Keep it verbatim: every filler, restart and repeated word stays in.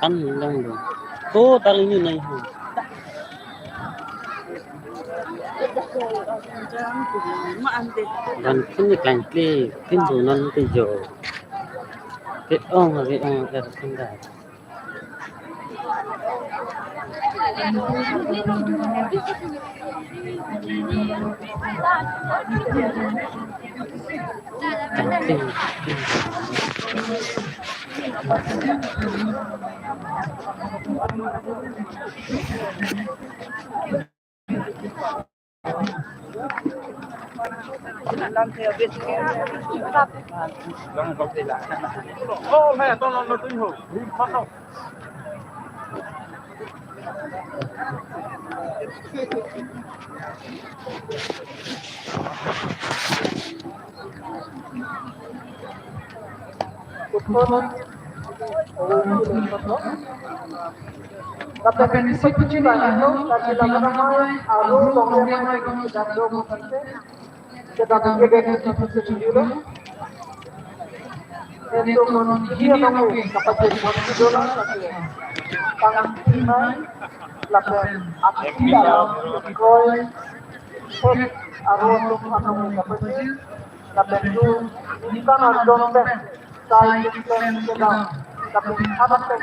Kan lang do. To tal ini nai ho. Dan kini kan kli, tin do nan ti jo. Ke ong ri ong er tin da. Lapen isi puji ba ino, lapen lamdamai, aro longdamai, kami jadro mo kante. Kita bangke ke kita puji dulu. Ento kon dia nongo, dapat jadi buat dulu, lapen tangan timai, lapen ati alam, koi, hek, aro tum anong dapat ji, lapen tu, ikan ardom pen, sai pen sedang, lapen anak pen